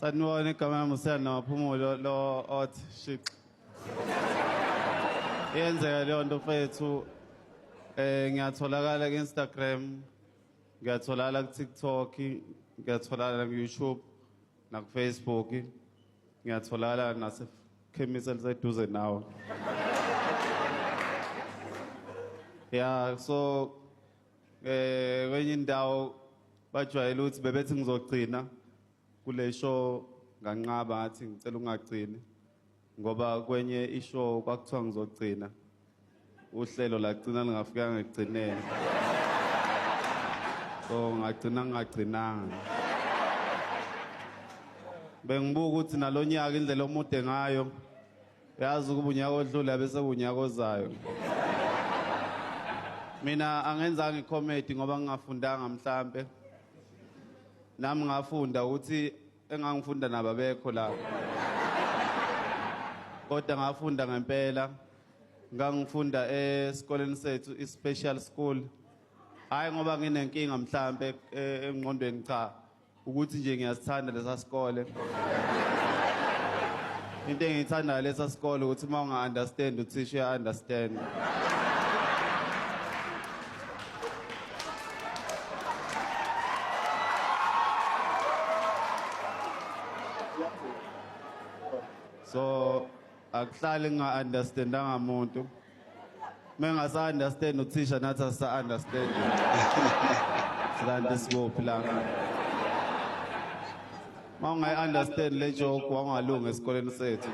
Sanibona, igama lami uSiyanda Maphumulo lo othi shiqi. Iyenzeka leyo nto mfethu. Ngiyatholakala ku-Instagram, ngiyatholakala ku-TikTok, ngiyatholakala ku-YouTube naku-Facebook, ngiyatholakala nasekhemisi eliseduze nawe. Yeah, so kwenye indawo bajwayele ukuthi bebethi ngizogcina kule show, nganqaba ngathi ngicela ungagcini ngoba kwenye ishow kwakuthiwa ngizogcina, uhlelo lagcina lingafikanga ekugcineni, so ngagcina ngingagcinanga. Bengibuka ukuthi nalonyaka indlela omude ngayo, yazi ukuba unyaka odlula bese kunyaka ozayo. Mina angenzanga icomedy ngoba ngingafundanga, mhlambe nami ngafunda ukuthi engangifunda nabo abekho la, kodwa ngafunda ngempela. Ngangifunda esikoleni sethu, i-special school, hayi ngoba nginenkinga mhlambe engqondweni, cha, ukuthi nje ngiyasithanda lesa sikole. Into engiyithandayo lesa sikole ukuthi uma unga-understand, uthisha uya-understand. So akuhlali nginga-understandanga muntu. Uma ngingasa-understand uthisha, nathi asisa-understand, sikanti sibophi la. Uma ungayi-understand le joke, wawungalunga esikoleni sethu.